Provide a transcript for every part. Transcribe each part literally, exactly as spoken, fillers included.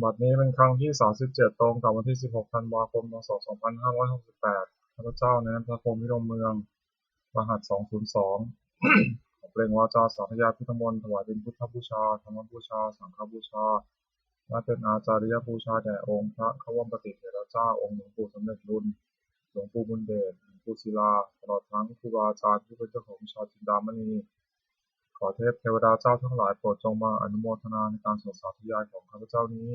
บัดนี้เป็นครั้งที่ สามสิบเจ็ด ตรงกับวันที่ สิบหก ธันวาคม พ.ศ. สองพันห้าร้อยหกสิบแปด ข้าพเจ้า นายนัทพล พิรมเมือง รหัส สองศูนย์สอง ขอเปล่งวาจาสาธยายพุทธมนต์ ถวายเป็นพุทธบูชา ธรรมบูชา สังฆบูชา และเป็นอาจาริยบูชาแด่องค์พระควัมปติเถระเจ้า องค์หลวงปู่สำเร็จลุน หลวงปู่บุญเดช หลวงปู่ศิลา ตลอดทั้งครูบาอาจารย์ผู้เป็นเจ้าของวิชาจินดามณี ขอเทพเทวดาเจ้าทั้งหลายโปรดจงมาอนุโมทนาในการสวดสาธยายของข้าพเจ้านี้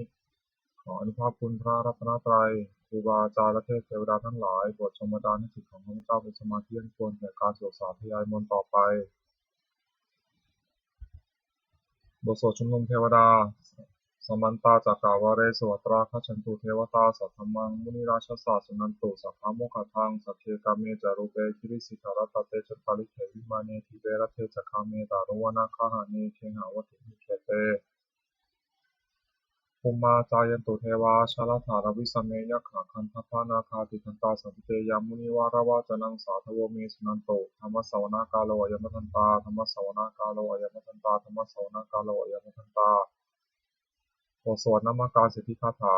ขออานุภาพคุณพระรัตนตรัย ครูบาอาจารย์และเทพเทวดาทั้งหลาย โปรดจงบันดาลให้จิตของข้าพเจ้าเป็นสมาธิอันควรแก่การสวดสาธยายมนต์ต่อไป บทสวดชุมนุมเทวดา Samantā cakkavāḷesu atrāgacchantu devatā, saddhammaṃ munirājassa suṇantu saggamokkhadaṃ. Sagge kāme ca rūpe girisikharataṭe cantalikkhe vimāne, dīpe raṭṭhe ca gāme taruvanagahane gehavatthumhi khette, bhummā cāyantu devā jalathalavisame yakkhagandhabbanāgā, tiṭṭhantā santike yaṃ munivaravacanaṃ sādhavo me suṇantu. Dhammassavanakālo ayam bhadantā. Dhammassavanakālo ayam bhadantā. Dhammassavanakālo ayam bhadantā. บทสวดนมการสิทธิคาถา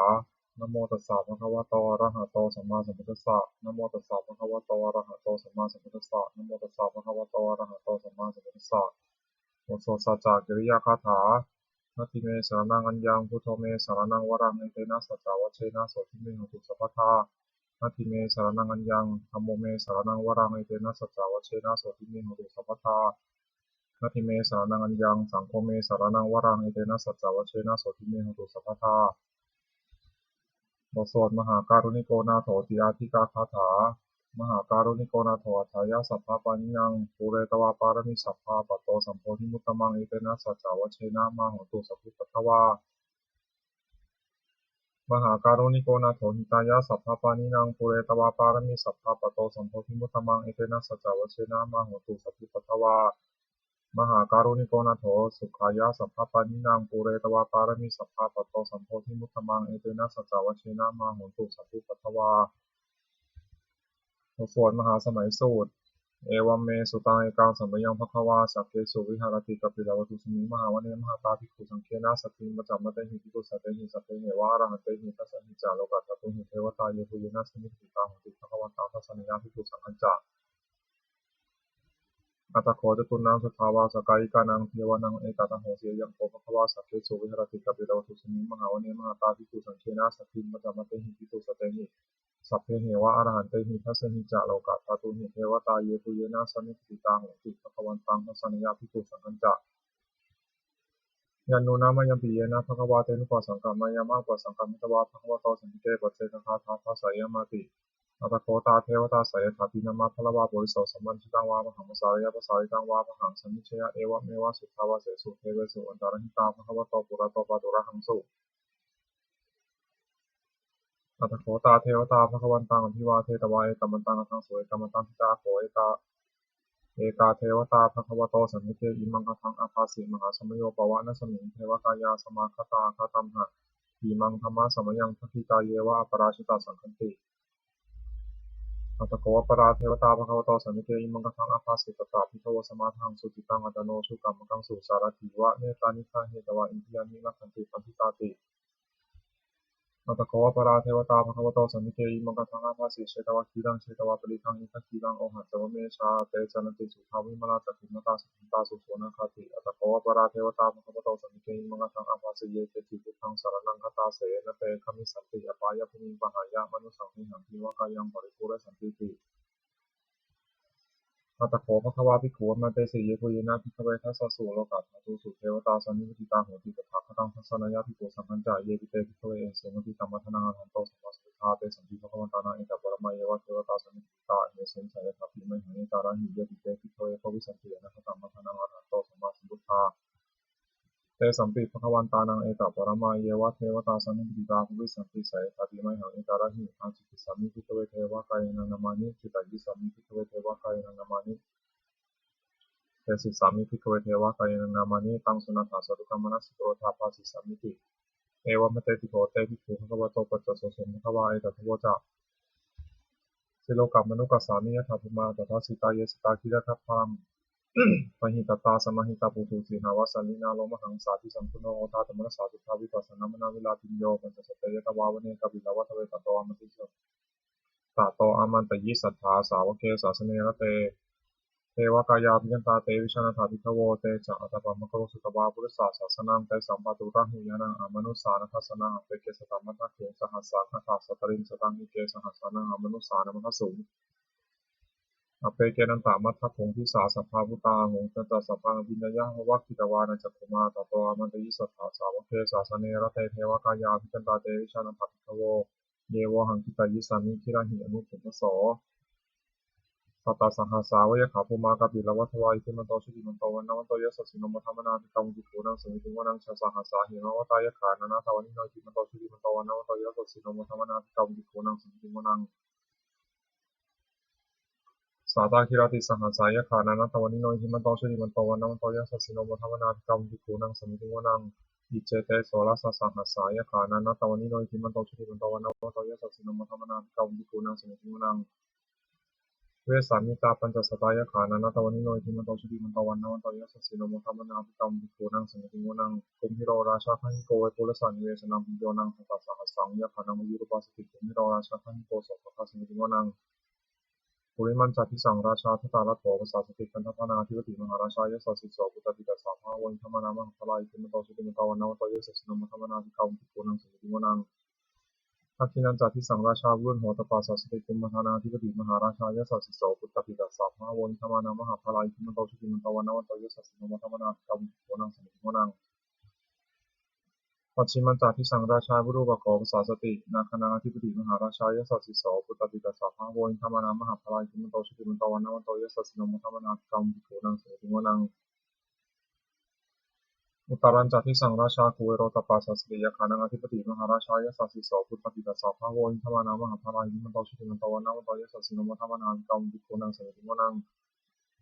Namo tassa bhagavato arahato sammāsambuddhassa. Namo tassa bhagavato arahato sammāsambuddhassa. Namo tassa bhagavato arahato sammāsambuddhassa. บทสวดสัจจกิริยาคาถา Natthi me saraṇaṃ aññaṃ, buddho me saraṇaṃ varaṃ, etena saccavajjena sotthi me hotu sabbadā. Natthi me saraṇaṃ aññaṃ, dhammo me saraṇaṃ varaṃ, etena saccavajjena sotthi me hotu sabbadā. Natthi me saraṇaṃ aññaṃ, saṅgho me saraṇaṃ varaṃ, etena saccavajjena sotthi me hotu sabbadā. บทสวดมหาการุณิโกนาโถติอาทิกาคาถา Mahākāruṇiko nātho atthāya sabbapāṇinaṃ, pūretvā pāramī sabbā patto sambodhimuttamaṃ, etena saccavajjena mā hontu sabbupaddavā. Mahākāruṇiko nātho hitāya sabbapāṇinaṃ, pūretvā pāramī sabbā patto sambodhimuttamaṃ, etena saccavajjena mā hontu sabbupaddavā. Mahākāruṇiko nātho sukhāya sabbapāṇinaṃ, pūretvā pāramī sabbā patto sambodhimuttamaṃ, etena saccavajjena mā hontu sabbupaddavā. บทสวดมหาสมัยสูตร Evaṃ me sutaṃ. Ekaṃ samayaṃ bhagavā sakkesu viharati kapilavatthusmiṃ mahāvane mahatā bhikkhusaṅghena saddhiṃ pañcamattehi bhikkhusatehi sabbeheva arahantehi. Dasahi ca lokadhātūhi devatā yebhuyyena sannipatitā honti bhagavantaṃ dassanāya bhikkhusaṅghañca. Atha kho catunnaṃ suddhāvāsakāyikānaṃ devānaṃ etadahosi: Ayaṃ kho bhagavā sakkesu viharati kapilavatthusmiṃ mahāvane mahatā bhikkhusaṅghena saddhiṃ pañcamattehi bhikkhusatehi sabbeheva arahantehi. Dasahi ca lokadhātūhi devatā yebhuyyena sannipatitā honti bhagavantaṃ dassanāya bhikkhusaṅghañca. Yannūna mayampi yena bhagavā tenupasaṅkameyyāma, upasaṅkamitvā bhagavato santike paccekagāthā bhāseyyāmāti. Atha kho tā devatā seyyathāpi nāma balavā puriso sammiñjitaṃ vā bāhaṃ pasāreyya, pasāritaṃ vā bāhaṃ sammiñjeyya, evameva suddhāvāsesu devesu antarahitā bhagavato purato pāturahaṃsu. Atha kho tā devatā bhagavantaṃ abhivādetvā ekamantaṃ aṭṭhaṃsu. Ekamantaṃ ṭhitā kho ekā, ekā devatā bhagavato santike imaṃ gāthaṃ abhāsi: Mahāsamayo pavanasmiṃ, devakāyā samāgatā; āgatamha imaṃ dhammasamayaṃ dakkhitāyeva aparājitasaṅghanti. Atha kho aparā devatā bhagavato santike imaṃ gāthaṃ abhāsi: Tatra bhikkhavo samādahaṃsu, cittaṃ attano ujukamakaṃsu; sārathīva nettāni gahetvā, indriyāni rakkhanti paṇḍitāti. Atha kho aparā devatā bhagavato santike imaṃ gāthaṃ abhāsi: Chetvā khīlaṃ chetvā palighaṃ, indakhīlaṃ ohaccamanejā; te caranti suddhā vimalā, cakkhumatā sudantā susunāgāti. Atha kho aparā devatā bhagavato santike imaṃ gāthaṃ abhāsi: Ye keci buddhaṃ saraṇaṃ gatāse, na te gamissanti apāyabhūmiṃ, pahāya mānusaṃ dehaṃ, devakāyaṃ paripūressantīti. Atha kho bhagavā bhikkhū āmantesi: Yebhuyyena bhikkhave dasasu lokadhātūsu devatā sannipatitā honti tathāgataṃ dassanāya bhikkhusaṅghañca. Yepi te bhikkhave ahesuṃ atītamaddhānaṃ arahanto sammāsambuddhā, tesampi bhagavantānaṃ etaparamāyeva devatā sannipatitā ahesuṃ, seyyathāpi mayhaṃ etarahi. Yepi te bhikkhave bhavissanti anāgatamaddhānaṃ arahanto sammāsambuddhā, tesampi bhagavantānaṃ etaparamāyeva devatā sannipatitā bhavissanti, seyyathāpi mayhaṃ etarahi. Ācikkhissāmi bhikkhave devakāyānaṃ nāmāni, kittayissāmi bhikkhave devakāyānaṃ nāmāni, desissāmi bhikkhave devakāyānaṃ nāmāni, taṃ suṇātha sādhukaṃ manasikarotha bhāsissāmīti. Evaṃ bhanteti kho te bhikkhū bhagavato paccassosuṃ. Bhagavā etadavoca: Silokamanukassāmi, yattha bhummā tadassitā; ye sitā girigabbharaṃ, pahitattā samāhitā puthū sīhāva sallīnā lomahaṃsābhisambhuno odātamanasā suddhā vippasannamanāvilā bhiyyo pañcasate ñatvā vane kāpilavatthave tato āmantayi tato āmantayi satthā sāvake sāsane rate devakāyā abhikkantā te vijānātha bhikkhavo. Te ca ātappamakaruṃ sutvā buddhassa sāsanaṃ tesaṃ pāturahu ñāṇaṃ amanussāna dassanaṃ. Appeke satamaddakkhuṃ sahassaṃ atha sattariṃ sataṃ eke sahassānaṃ amanussānamaddasuṃ appekenantamaddakkhuṃ disā sabbā phuṭā ahuṃ. Tañca sabbaṃ abhiññāya vavakkhitvāna cakkhumā tato āmantayi satthā sāvake sāsane rate devakāyā abhikkantā te vijānātha bhikkhavo. Ye vohaṃ kittayissāmi girāhi anupubbaso. Sattasahassā va yakkhā bhummā kāpilavatthavā iddhimanto jutimanto vaṇṇavanto yasassino modamānā abhikkāmuṃ bhikkhūnaṃ samitiṃ vanaṃ. Chasahassā hemavatā yakkhā nānattavaṇṇino iddhimanto jutimanto vaṇṇavanto yasassino modamānā abhikkāmuṃ bhikkhūnaṃ samitiṃ vanaṃ. Sātāgirā tisahassā yakkhā nānattavaṇṇino iddhimanto jutimanto vaṇṇavanto yasassino modamānā abhikkāmuṃ bhikkhūnaṃ samitiṃ vanaṃ. Iccete soḷasasahassā yakkhā nānattavaṇṇino iddhimanto jutimanto vaṇṇavanto yasassino modamānā abhikkāmuṃ bhikkhūnaṃ samitiṃ vanaṃ. Vessāmittā pañcasatā yakkhā nānattavaṇṇino iddhimanto jutimanto vaṇṇavanto yasassino modamānā abhikkāmuṃ bhikkhūnaṃ samitiṃ vanaṃ. Kumbhīro rājagahiko vepullassa nivesanaṃ bhiyyo naṃ satasahassaṃ yakkhānaṃ payirupāsati kumbhīro rājagahiko sopāga samitiṃ vanaṃ. Purimañca disaṃ rājā dhataraṭṭho pasāsati gandhabbānaṃ ādhipati mahārājā yasassi so. Puttāpi tassa bahavo indanāmā mahabbalā iddhimanto jutimanto vaṇṇavanto yasassino modamānā abhikkāmuṃ bhikkhūnaṃ samitiṃ vanaṃ. Dakkhiṇañca disaṃ rājā virūḷho tappasāsati kumbhaṇḍānaṃ ādhipati mahārājā yasassi so. Puttāpi tassa bahavo indanāmā mahabbalā iddhimanto jutimanto vaṇṇavanto yasassino modamānā abhikkāmuṃ bhikkhūnaṃ samitiṃ vanaṃ. Pacchimañca disaṃ rājā virūpakkho pasāsati nāgānaṃ ādhipati mahārājā yasassi so. Puttāpi tassa bahavo indanāmā mahabbalā iddhimanto jutimanto vaṇṇavanto yasassino modamānā abhikkāmuṃ bhikkhūnaṃ samitiṃ vanaṃ. Uttarañca disaṃ rājā kuvero tappasāsati yakkhānaṃ ādhipati mahārājā yasassi so. Puttāpi tassa bahavo indanāmā mahabbalā iddhimanto jutimanto vaṇṇavanto yasassino modamānā abhikkāmuṃ bhikkhūnaṃ samitiṃ vanaṃ.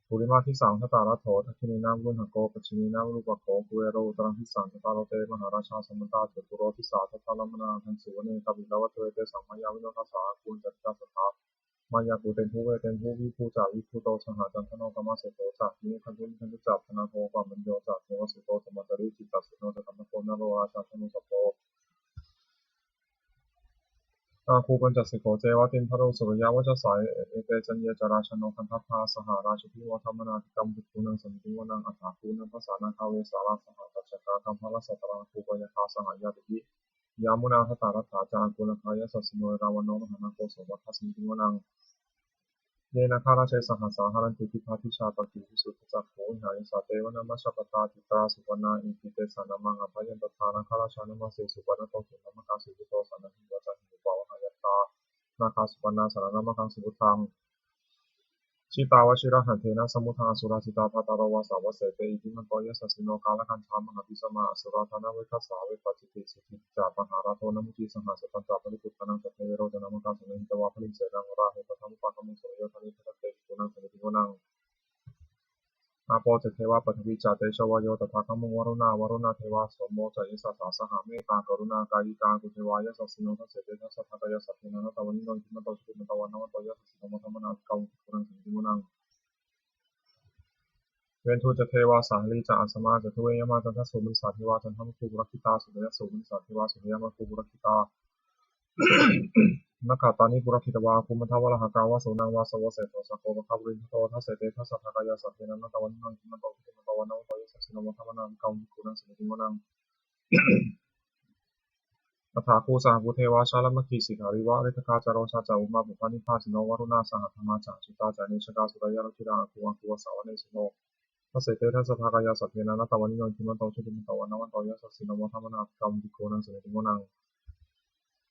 Purimadisaṃ dhataraṭṭho dakkhiṇena virūḷhako pacchimena virūpakkho kuvero uttaraṃ disaṃ. Cattāro te mahārājā samantā caturo disā daddallamānā aṭṭhaṃsu vane kāpilavatthave. Tesaṃ māyāvino dāsā āgū vañcanikā saṭhā māyā kuṭeṇḍu veṭeṇḍu viṭū ca viṭuṭo saha candano kāmaseṭṭho ca kinnughaṇḍu nighaṇḍu ca panādo opamañño ca devasūto ca mātali cittaseno ca gandhabbo naḷo rājā janosabho āgū pañcasikho ceva timbarū suriyavacchasā. Ete caññe ca rājāno gandhabbā saha rājubhi modamānā abhikkāmuṃ bhikkhūnaṃ samitiṃ vanaṃ. Athāgū nābhasā nāgā vesālā saha tacchakā kambalassatarā āgū pāyāgā saha ñātibhi. Yāmunā dhataraṭṭhā ca āgū nāgā yasassino erāvaṇo mahānāgo sopāga samitiṃ vanaṃ. Ye nāgarāje sahasā haranti dibbā dijā pakkhi visuddhacakkhū vehāyasā te vanamajjhapattā citrā supaṇṇā iti tesa nāmaṃ. Abhayantadā nāgarājānamāse supaṇṇato sudamākā sugutto saṇhāhi vācāhi upavhayantā nāgā supaṇṇā saraṇamakaṃsu buddhaṃ. Jitā vajirahatthena samuddaṃ asurā sitā bhātaro vāsavassete iddhimanto yasassino kālakañjā mahābhismā asurā dānaveghasā vepacitti sucitti ca pahārādo namucī saha. Satañca baliputtānaṃ sabbe verocanāmakā sannayhitvā baliṃ senaṃ rāhubhaddamupāgamuṃ samayodāni bhaddante bhikkhūnaṃ samitiṃ vanaṃ. Āpo ca devā pathavī ca tejo vāyo tadāgamuṃ varuṇā vāruṇā devā somo ca yasasā saha mettākaruṇākāyikā āgū devā yasassino dasete dasadhā kāyā sabbehāsayāsane iddhimanto jutimanto vaṇṇavanto yasassino modamānā abhikkāmuṃ bhikkhūnaṃ samitiṃ vanaṃ. Veṇḍū ca devā sahalī ca asamā ca duve yamā candassūpanisā devā candamāgū purakkhitā sūleyyassūpanisā devā sūleyyaṃ āgū purakkhitā nakkhattāni purakkhitvā āgū mandavalāhakā vāsavassete vāsavaseṭṭho sakkopāga purindado dasete dasadhā kāyā sabbe nānattavaṇṇino iddhimanto jutimanto vaṇṇavanto yasassino modamānā abhikkāmuṃ bhikkhūnaṃ samitiṃ vanaṃ. Athāgū sahabhū devā jalamaggisikhāriva ariṭṭhakā ca rojā ca ummāpupphanibhāsino varuṇā sahadhammā ca accutā ca anejakā sūleyyarucirā āgū āgū vāsavanesino dasete dasadhā kāyā sabbe nānattavaṇṇino iddhimanto jutimanto vaṇṇavanto yasassino modamānā abhikkāmuṃ bhikkhūnaṃ samitiṃ vanaṃ.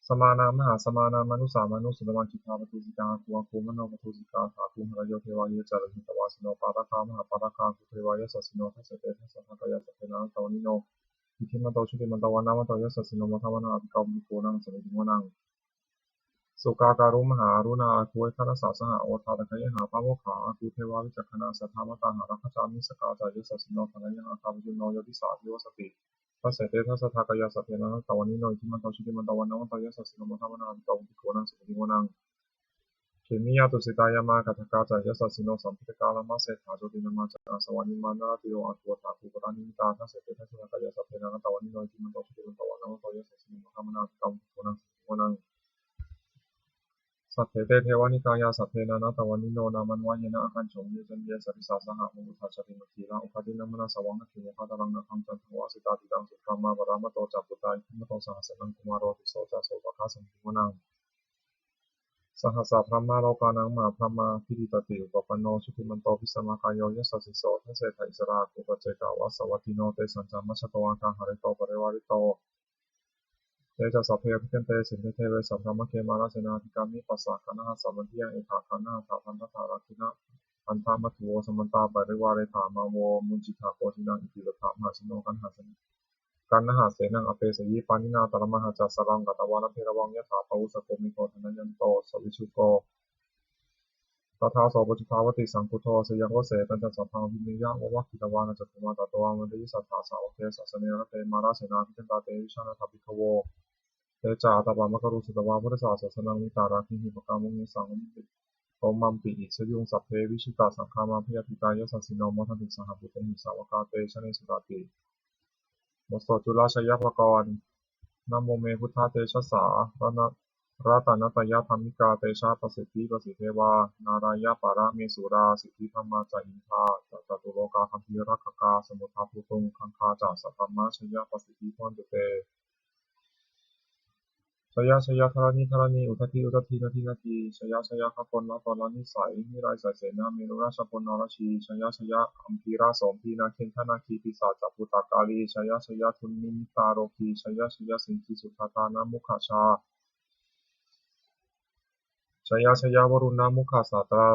Samānā mahāsamānā mānusā mānusuttamā khiḍḍāpadūsikā āgū āgū manopadūsikā athāgū harayo devā ye ca lohitavāsino pāragā mahāpāragā āgū devā yasassino dasete dasadhā kāyā sabbe nānattavaṇṇino iddhimanto jutimanto vaṇṇavanto yasassino modamānā abhikkāmuṃ bhikkhūnaṃ samitiṃ vanaṃ. Sukkā karumhā aruṇā āgū ekāyasā saha odātagayhā pāmokkhā āgū devā vicakkhaṇā sadāmattā hāragajā missakā ca yasassino thanayaṃ āgā pajjunno yo disā abhivassati dasete dasadhā kāyā sabbe nānattavaṇṇino iddhimanto jutimanto vaṇṇavanto yasassino modamānā abhikkāmuṃ bhikkhūnaṃ samitiṃ vanaṃ. Khemiyā tusitā yāmā kaṭṭhakā ca yasassino, lambitakā lāmaseṭṭhā jotināmā ca āsavā, nimmānaratiro āgū accutā gugulatā nimittā. Dasete dasadhā kāyā sabbe nānattavaṇṇino, iddhimanto jutimanto vaṇṇavanto yasassino, modamānā abhikkāmuṃ bhikkhūnaṃ samitiṃ vanaṃ. Saṭṭhete devanikāyā sabbe nānattavaṇṇino, nāmanvayena āgañchuṃ ye caññe sadisā saha. Pavutthajātimakkhīlaṃ oghatiṇṇamanāsavaṃ, dakkhemoghataraṃ nāgaṃ candaṃva asitātitaṃ. Subrahmā paramatto ca puttā iddhimato saha, sanaṅkumāro tisso ca sopāga samitiṃ vanaṃ. Sahassabrahmalokānaṃ mahābrahmābhitiṭṭhati, upapanno jutimanto bhismākāyo yasassi so. Dasettha issarā āgū paccekavasavattino, tesañca majjhato āga hārito parivārito. Te ca sabbe abhikkante sinde deve sabrahmake, mārasenā abhikkāmi passa kaṇhassa mandiyaṃ. Etha gaṇhatha bandhatha rāgena bandhamatthu vo, samantā parivāretha mā vo muñcittha koci naṃ. Iti tattha mahāseno kaṇhassa kaṇhasenaṃ apesayi, pāṇinā talamāhacca saraṃ katvāna bheravaṃ. Yathā pāvussako megho thanayanto savijjuko, tadā so paccudāvatti saṅkuddho. Asayaṃvase pañcasabbāṃ abhiññāya vavakkhitvāna cakkhumā, tato āmantayi satthā sāvake sāsane rate. Mārasenā abhikkantā te vijānātha bhikkhavo. Te ca ātappamakaruṃ sutvā buddhassa sāsanaṃ, vītarāgehi pakkāmuṃ nesaṃ lomampi iñjayuṃ. Sabbe vijitasaṅgāmā bhayātītā yasassino, modanti saha bhūtehi sāvakā te janesutāti. บทสวดจุลชัยปกรณ์ Namo me buddhatejasā ratanattayadhammikā, tejā prasiddhi pasīdevā nārāyaparamesurā. Siddhibrahmā ca indā ca catulokā gambhīrakkhakā, samuddā bhūtuṃ gaṅgā ca sabrahmajayā, prasiddhi bhavantu te. Jaya jaya dharaṇi dharaṇī, udadhi udadhī, nadi nadī, jaya jaya gaganatalanisayi nirayasayasena merurājabalanarajī, jaya jaya ambhīrasombhī nāgendanāgī pisācabhūtakālī, jaya jaya dunnimittarogī, jaya jaya siṅgīsuddhādānamukhajā, jaya jaya varuṇamukhasātrā,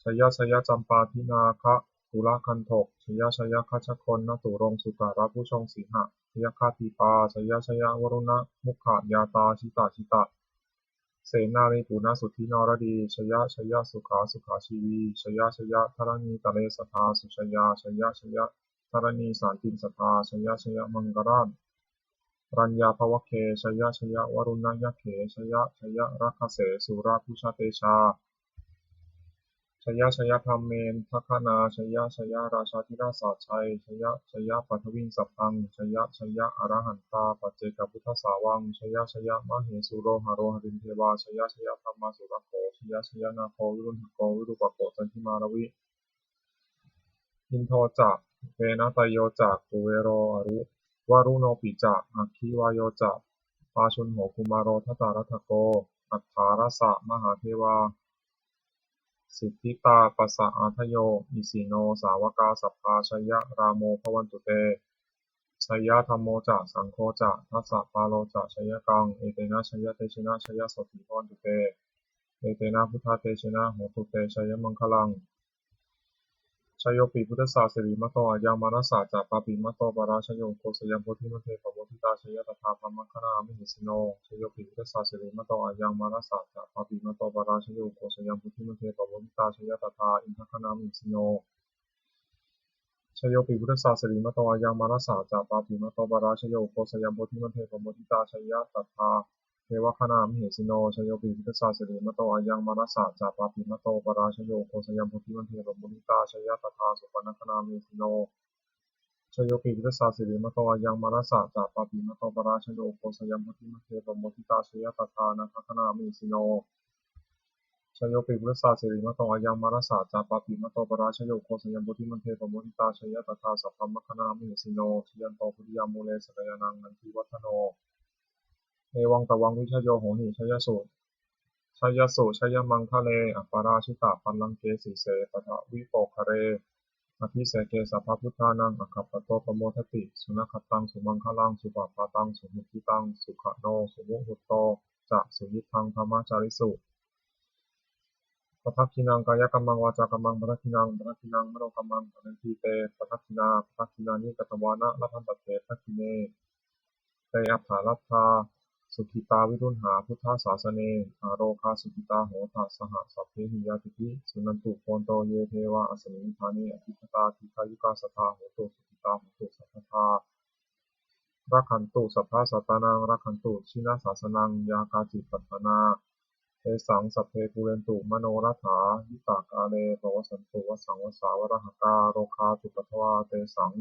jaya jaya campādināgakulagandhok, jaya jaya gajagannaturaṅga sukarabhujaṅga sīhabyagghadīpā, jaya jaya varuṇamukhayātrā jita jita senārī punasuddhi naradī, jaya jaya sukhā sukhā jīvī, jaya jaya dharaṇītale sadā sujayā, jaya jaya dharaṇī santin sadā, jaya jaya maṅkarāj raññā bhavagge, jaya jaya varuṇayakkhe, jaya jaya rakkhase surabhujatejā, jaya jaya brahmendagaṇā, jaya jaya rājādhirājasājjaya, jaya paṭhaviṃ sabbaṃ, jaya jaya arahantā paccekabuddhasāvaṃ, jaya jaya mahesuro haro harindevā, jaya jaya brahmā surakkho, jaya jaya nāgo viruḷhako virūpakkho candimā ravi, indo ca venateyyo ca kuvero varuṇopi ca, aggi vāyo ca pājuṇho kumāro dhataraṭṭhako, aṭṭhārasa mahādevā siddhitāpasa-ādayo, isino sāvakā sabbā jaya rāmo bhavantu te. Jaya dhammo ca saṅgho ca dasapālo ca jayakaṃ, etena jayatejena jayasotthī bhavantu te. Etena buddhatejena hotu te jayamaṅgalaṃ. Jayopi buddhassa sirīmato ayaṃ, mārassa ca pāpimato parājayo, ugghosayaṃ bodhimaṇḍe pamoditā, jaya tadā brahmagaṇā mahesino. Jayopi buddhassa sirīmato ayaṃ, mārassa ca pāpimato parājayo, ugghosayaṃ bodhimaṇḍe pamoditā, jaya tadā indagaṇā mahesino. Jayopi buddhassa sirīmato ayaṃ, mārassa ca pāpimato parājayo, ugghosayaṃ bodhimaṇḍe pamoditā, jaya tadā devagaṇā mahesino. Jayopi buddhassa sirīmato ayaṃ, mārassa ca pāpimato parājayo, ugghosayaṃ bodhimaṇḍe pamoditā, jaya tadā supaṇṇagaṇā mahesino. Jayopi buddhassa sirīmato ayaṃ, mārassa ca pāpimato parājayo, ugghosayaṃ bodhimaṇḍe pamoditā, jaya tadā nāgagaṇā mahesino. Jayopi buddhassa sirīmato ayaṃ, mārassa ca pāpimato parājayo, ugghosayaṃ bodhimaṇḍe pamoditā, jaya tadā sabrahmagaṇā mahesino. Jayanto bodhiyā mūle sakyānaṃ nandivaḍḍhano, evaṃ tvaṃ vijayo hohi jayassu jayassu jayamaṅgale, aparājitapallaṅke sīse paṭhavipokkhare, abhiseke sabbabuddhānaṃ aggappatto pamodati. Sunakkhattaṃ sumaṅgalaṃ supabhātaṃ suhuṭṭhitaṃ, sukhaṇo sumuhutto ca suyiṭṭhaṃ brahmacārisu. Padakkhiṇaṃ kāyakammaṃ vācākammaṃ padakkhiṇaṃ, padakkhiṇaṃ manokammaṃ paṇidhī te padakkhiṇā, padakkhiṇāni katvāna labhantatthe padakkhiṇe. Te atthaladdhā sukhitā viruḷhā buddhasāsane, arogā sukhitā hotha saha sabbehi ñātibhi. Suṇantu bhonto ye devā asmiṃ ṭhāne adhigatā, dīghāyukā sadā hontu sukhitā hontu sabbadā. Rakkhantu sabbasattānaṃ rakkhantu jinasāsanaṃ, yā kāci patthanā Tesaṃ sabbe pūrentu manorathā, yuttakāle pavassantu vassaṃ vassā valāhakā. Rogā cupaddavā tesaṃ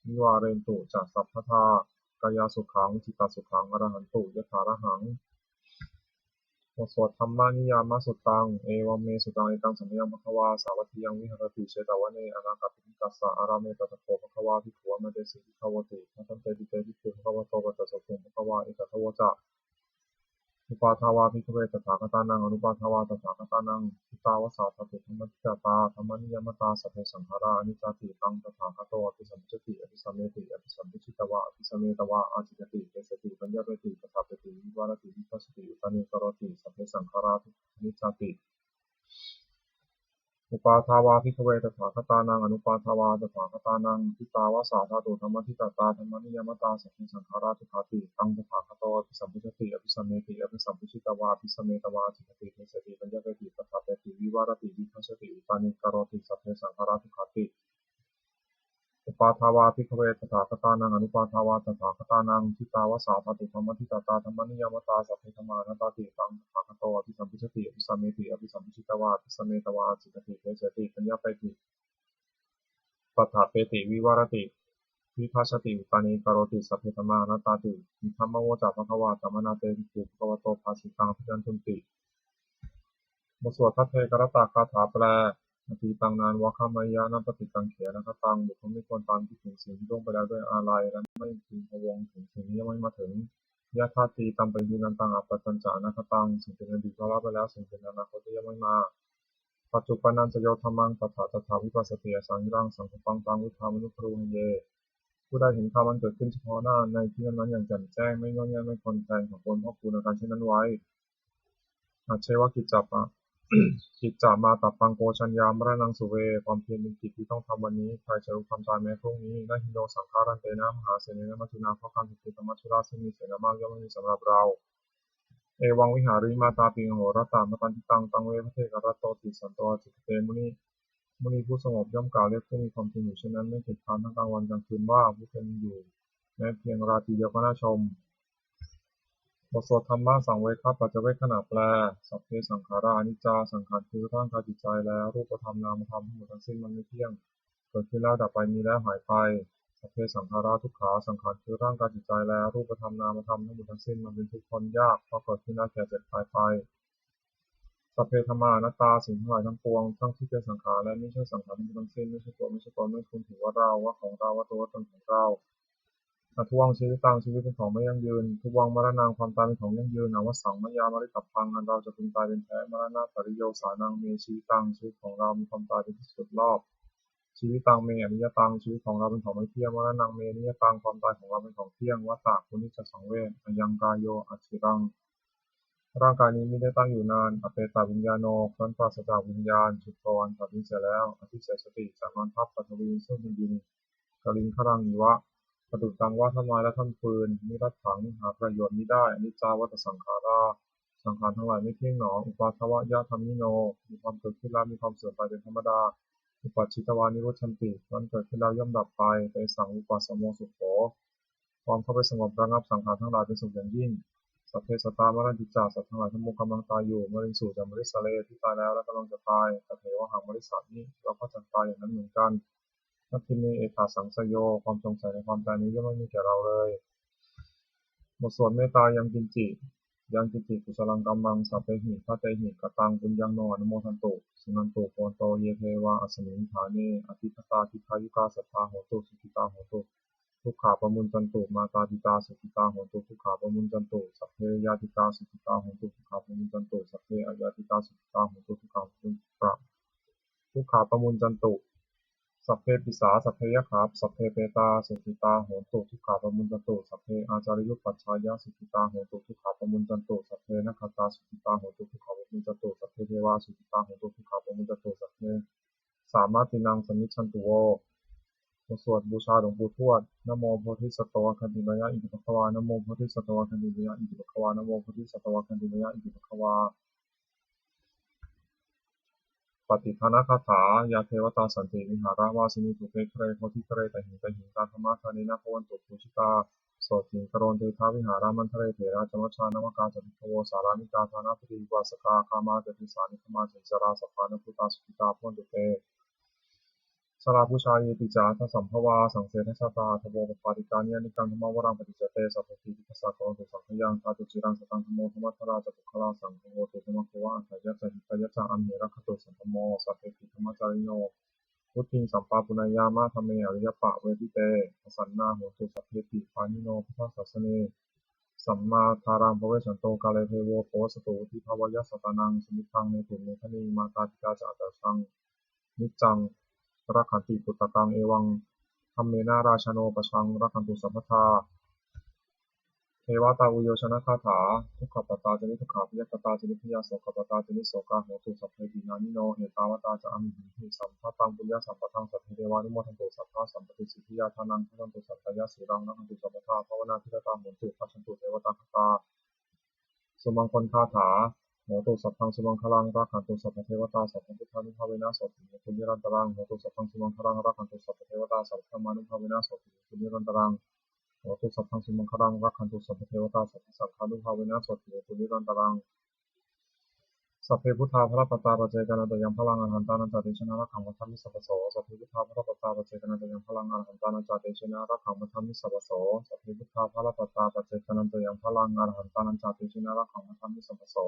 nivārentu ca sabbadā, kāyāsukhaṃ cittasukhaṃ arahantu yathārahaṃ. บทสวด Dhammaniyāmasuttaṃ. Evaṃ me sutaṃ. Ekaṃ samayaṃ bhagavā sāvatthiyaṃ viharati jetavane anāthapiṇḍikassa ārāme. Tatra kho bhagavā bhikkhū āmantesi bhikkhavoti. Bhadanteti te bhikkhū bhagavato paccassosuṃ. Bhagavā etadavoca. Uppādā vā bhikkhave tathāgatānaṃ anuppādā vā tathāgatānaṃ, ṭhitā va sā dhātu dhammaṭṭhitatā dhammaniyāmatā, sabbe saṅkhārā aniccāti. Taṃ tathāgato abhisambujjhati abhisameti, abhisambujjhitvā abhisametvā ācikkhati deseti paññapeti paṭṭhapeti vivarati vibhajati uttānīkaroti, sabbe saṅkhārā dukkhā aniccāti. Uppādā vā bhikkhave tathāgatānaṃ anuppādā vā tathāgatānaṃ, ṭhitā va sā dhātu dhammaṭṭhitatā dhammaniyāmatā, sabbe saṅkhārā dukkhāti. Taṃ tathāgato abhisambujjhati abhisameti, abhisambujjhitvā abhisametvā ācikkhati deseti paññapeti paṭṭhapeti vivarati vibhajati uttānīkaroti, sabbe saṅkhārā dukkhāti. Uppādā vā bhikkhave tathāgatānaṃ anuppādā vā tathāgatānaṃ, ṭhitā va sā dhātu dhammaṭṭhitatā dhammaniyāmatā, sabbe dhammā anattāti. Taṃ tathāgato abhisambujjhati abhisameti, abhisambujjhitvā abhisametvā ācikkhati deseti paññapeti paṭṭhapeti vivarati vibhajati uttānīkaroti, sabbe dhammā anattāti. Idamavoca bhagavā. Attamanā te bhikkhū bhagavato bhāsitaṃ abhinandunti. บทสวดภัทเทกรัตตคาถาแปล Atītaṃ nānvāgameyya nappaṭikaṅkhe anāgataṃ. บุคคลไม่ควรตามคิดถึงสิ่งที่ล่วงไปแล้วด้วยอาลัย และไม่พึงพะวงถึงสิ่งที่ยังไม่มาถึง Yadatītampahīnantaṃ appattañca anāgataṃ. สิ่งเป็นอดีตก็ละไปแล้ว สิ่งเป็นอนาคตก็ยังไม่มา Paccuppannañca yo dhammaṃ tattha tattha vipassati, asaṃhiraṃ saṅkuppaṃ taṃ viddhā manubrūhaye. ผู้ใดเห็นธรรมอันเกิดขึ้นเฉพาะหน้าในที่นั้นๆอย่างแจ่มแจ้ง ไม่ง่อนแง่นไม่คลอนแคลน ขอควรพอกพูนอาการเช่นนั้นไว้ Ajjeva kiccamātappaṃ ko jaññā maraṇaṃ suve. ความเพียรเป็นกิจที่ต้องทำวันนี้ ใครจะรู้ความตายแม้พรุ่งนี้ Na hi no saṅgarantena mahāsenena maccunā. เพราะการผัดเพี้ยนต่อมัจจุราชซึ่งมีเสนามากย่อมไม่มีสำหรับเรา Evaṃvihārimātāpiṃ ahorattamatanditaṃ, taṃ ve bhaddekarattoti santo ācikkhate muni. มุนีผู้สงบย่อมกล่าวเรียกผู้มีความเพียรอยู่เช่นนั้น ไม่เกียจคร้านทั้งกลางวันกลางคืนว่า ผู้เป็นอยู่แม้เพียงราตรีเดียวก็น่าชม บทสวดธรรมสังเวคปัจจเวกขณะแปล Sabbe saṅkhārā aniccā. สังขารคือร่างกายจิตใจและรูปธรรมนามธรรมทั้งหมดทั้งสิ้นมันไม่เที่ยง เกิดขึ้นแล้วดับไป มีแล้วหายไป Sabbe saṅkhārā dukkhā. สังขารคือร่างกายจิตใจและรูปธรรมนามธรรมทั้งหมดทั้งสิ้นมันเป็นทุกข์ทนยาก เพราะเกิดขึ้นแล้วแก่เจ็บตายไป Sabbe dhammā anattā. สิ่งทั้งหลายทั้งปวงทั้งที่เป็นสังขารและไม่ใช่สังขารทั้งหมดทั้งสิ้น ไม่ใช่ตัวไม่ใช่ตน ไม่ควรถือว่าเราว่าของเราว่าตัวว่าตนของเรา Addhuvaṃ jīvitaṃ. ชีวิตเป็นของไม่ยั่งยืน Dhuvaṃ maraṇaṃ. ความตายเป็นของยั่งยืน Avassaṃ mayā maritabbaṃ. อันเราจะพึงตายเป็นแท้ Maraṇapariyosānaṃ me jīvitaṃ. ชีวิตของเรามีความตายเป็นที่สุดรอบ Jīvitaṃ me aniyataṃ. ชีวิตของเราเป็นของไม่เที่ยง Maraṇaṃ me niyataṃ. ความตายของเราเป็นของเที่ยง Vata muni ca saṃvedanaṃ. Ayaṃ kāyo aciraṃ. ร่างกายนี้มิได้ตั้งอยู่นาน Apetaviññāṇo. ครั้นปราศจากวิญญาณ Chuḍḍho. อันขาดทิ้งเสียแล้ว Adhisessati. จะนอนทับ Paṭhaviṃ. ซึ่งแผ่นดิน Kaliṅgaraṃ iva. ประดุจดังว่าท่อนไม้และท่อนฟืน Niratthaṃ. หาประโยชน์มิได้ Aniccā vata saṅkhārā. สังขารทั้งหลายไม่เที่ยงหนอ Uppādavayadhammino. มีความเกิดขึ้นแล้วมีความเสื่อมไปเป็นธรรมดา Uppajjitvā nirujjhanti. ครั้นเกิดขึ้นแล้วย่อมดับไป Tesaṃ vūpasamo sukho. ความเข้าไปสงบระงับสังขารทั้งหลายเป็นสุขอย่างยิ่ง Sabbe sattā maranti ca. สัตว์ทั้งหลายทั้งปวงกำลังตายอยู่ Mariṃsu ca marissare. ที่ตายแล้วและกำลังจะตาย Tathevāhaṃ marissāmi. เราก็จักตายอย่างนั้นเหมือนกัน Natthi me ettha saṃsayo. ความสงสัยในความตายนี้ย่อมไม่มีแก่เราเลย บทสวดเมตตา Yaṅkiñci. Yaṅkiñci kusalaṃ kammaṃ sabbehi katehi kataṃ puññaṃ no anumodantu. Suṇantu bhonto ye devā asmiṃ ṭhāne adhigatā dīghāyukā sadā hontu sukhitā hontu dukkhā pamuñcantu. Mātā pitā sukhitā hontu dukkhā pamuñcantu. Sabbe ñātikā sukhitā hontu dukkhā pamuñcantu. Sabbe aññātikā sukhitā hontu dukkhā pamuñcantu. Dukkhā pamuñcantu. Sabbe pisā sabbe yakkhā sabbe petā sukhitā hontu dukkhā pamuñcantu. Sabbe ācariyupajjhāyā sukhitā hontu dukkhā pamuñcantu. Sabbe nakkhattā sukhitā hontu dukkhā pamuñcantu. Sabbe devā sukhitā hontu dukkhā pamuñcantu. Sabbe sampattīnaṃ samijjhantu vo. บทสวดบูชาหลวงปู่ทวด Namo bodhisatto āgantimāya iti bhagavā. Namo bodhisatto āgantimāya iti bhagavā. Namo bodhisatto āgantimāya iti bhagavā. Pattidānagāthā. Yā devatā santi vihāravāsinī thūpe ghare bodhighare tahiṃ tahiṃ tā dhammadānena bhavantu pūjitā sotthiṃ karontedha vihāramaṇḍale. Therā ca majjhā navakā ca bhikkhavo, sārāmikā dānapatī upāsakā, gāmā ca desā nigamā ca issarā, sappāṇabhūtā sukhitā bhavantu te. Jalābujā yepi ca aṇḍasambhavā, saṃsedajātā athavopapātikā, niyyānikaṃ dhammavaraṃ paṭicca te, sabbepi dukkhassa karontu saṅkhayaṃ. Ṭhātu ciraṃ sataṃ dhammo, dhammaddharā ca puggalā, saṅgho hotu samaggo va, atthāya ca hitāya ca. Amhe rakkhatu saddhammo, sabbepi dhammacārino, vuḍḍhiṃ sampāpuṇeyyāma, dhamme ariyappavedite. Pasannā hontu sabbepi, pāṇino buddhasāsane. Sammā dhāraṃ pavecchanto, kāle devo pavassatu, vuḍḍhibhāvāya sattānaṃ, samiddhaṃ netu medaniṃ, mātā pitā ca atrajaṃ, niccaṃ rakkhanti puttakaṃ, evaṃ dhammena rājāno, pajaṃ rakkhantu sabbadā. Devatāuyyojanagāthā. Dukkhappattā ca niddukkhā, bhayappattā ca nibbhayā, sokappattā ca nissokā, hontu sabbepi pāṇino. Ettāvatā ca amhehi, sambhataṃ puññasampadaṃ, sabbe devānumodantu, sabbasampattisiddhiyā. Dānaṃ dadantu saddhāya, sīlaṃ rakkhantu sabbadā, bhāvanābhiratā hontu, gacchantu devatāgatā. Sumaṅgalagāthā. Hotu sabbaṃ sumaṅgalaṃ, rakkhantu sabbadevatā, sabbabuddhānubhāvena, sotthī hontu nirantaraṃ. Hotu sabbaṃ sumaṅgalaṃ, rakkhantu sabbadevatā, sabbadhammānubhāvena, sotthī hontu nirantaraṃ. Hotu sabbaṃ sumaṅgalaṃ, rakkhantu sabbadevatā, sabbasaṅghānubhāvena, sotthī hontu nirantaraṃ. Sabbe buddhā balappattā, paccekānañca yaṃ balaṃ, arahantānañca tejena, rakkhaṃ bandhāmi sabbaso. Sabbe buddhā balappattā, paccekānañca yaṃ balaṃ, arahantānañca tejena, rakkhaṃ bandhāmi sabbaso. Sabbe buddhā balappattā, paccekānañca yaṃ balaṃ, arahantānañca tejena, rakkhaṃ bandhāmi sabbaso.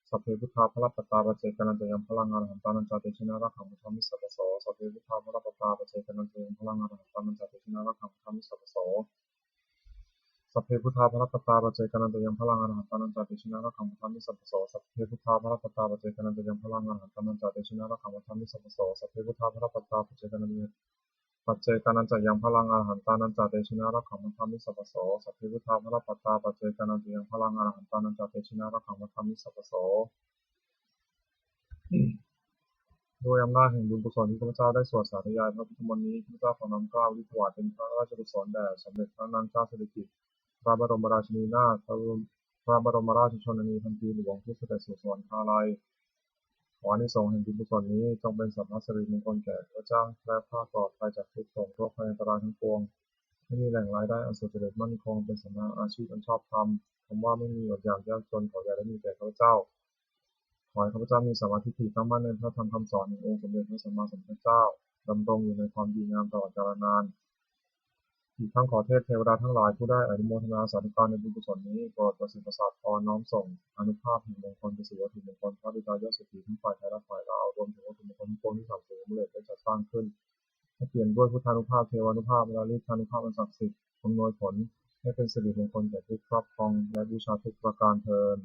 Sabbe buddhā balappattā, paccekānañca yaṃ balaṃ, arahantānañca tejena, rakkhaṃ bandhāmi sabbaso. Sabbe buddhā balappattā, paccekānañca yaṃ balaṃ, arahantānañca tejena, rakkhaṃ bandhāmi sabbaso. Sabbe buddhā balappattā, paccekānañca yaṃ balaṃ, arahantānañca tejena, rakkhaṃ bandhāmi sabbaso. Sabbe buddhā balappattā, paccekānañca yaṃ balaṃ, arahantānañca tejena, rakkhaṃ bandhāmi sabbaso. Sabbe buddhā balappattā, paccekānañca, paccekānañca yaṃ balaṃ, arahantānañca tejena, rakkhaṃ bandhāmi sabbaso. Sabbe buddhā balappattā, paccekānañca yaṃ balaṃ, arahantānañca tejena, rakkhaṃ bandhāmi sabbaso. ด้วยอำนาจแห่งบุญกุศลที่ข้าพเจ้าได้สวดสาธยายพระพุทธมนต์นี้ ข้าพเจ้าขอน้อมเกล้าอุทิศถวายเป็นพระราชกุศลแด่สมเด็จพระนางเจ้าสิริกิติ์ พระบรมราชินีนาถ พระบรม พระบรมราชชนนีพันปีหลวง ผู้เสด็จสู่สวรรคาลัย ขออานิสงส์แห่งบุญกุศลนี้จงเป็นสัพพสิริมงคลแก่ข้าพเจ้า แคล้วคลาดปลอดภัยจากทุกข์โศกโรคภัยอันตรายทั้งปวง ให้มีแหล่งรายได้อันสุจริตมั่นคง เป็นสัมมาอาชีพอันชอบธรรม คำว่าไม่มีอดอยากยากจนขออย่าได้มีแก่ข้าพเจ้า ขอให้ข้าพเจ้ามีสัมมาทิฏฐิตั้งมั่นในพระธรรมคำสอนแห่งองค์สมเด็จพระสัมมาสัมพุทธเจ้า ดำรงอยู่ในความดีงามตลอดกาลนาน อีกทั้งขอเทพเทวดาทั้งหลายผู้ได้อนุโมทนาสาธุการในบุญกุศลนี้ โปรดประสิทธิ์ประสาทพรน้อมส่งอานุภาพแห่งมงคลไปสู่วัตถุมงคลพระบิดายอดเศรษฐีทั้งฝ่ายไทยและฝ่ายลาว รวมถึงวัตถุมงคลทั้งปวงที่สามเณรสามเณรได้จัดสร้างขึ้น ให้เปี่ยมด้วยพุทธานุภาพ เทวานุภาพ และฤทธานุภาพอันศักดิ์สิทธิ์ อำนวยผลให้เป็นสิริมงคลแก่ผู้ครอบครองและบูชาทุกประการเทอญ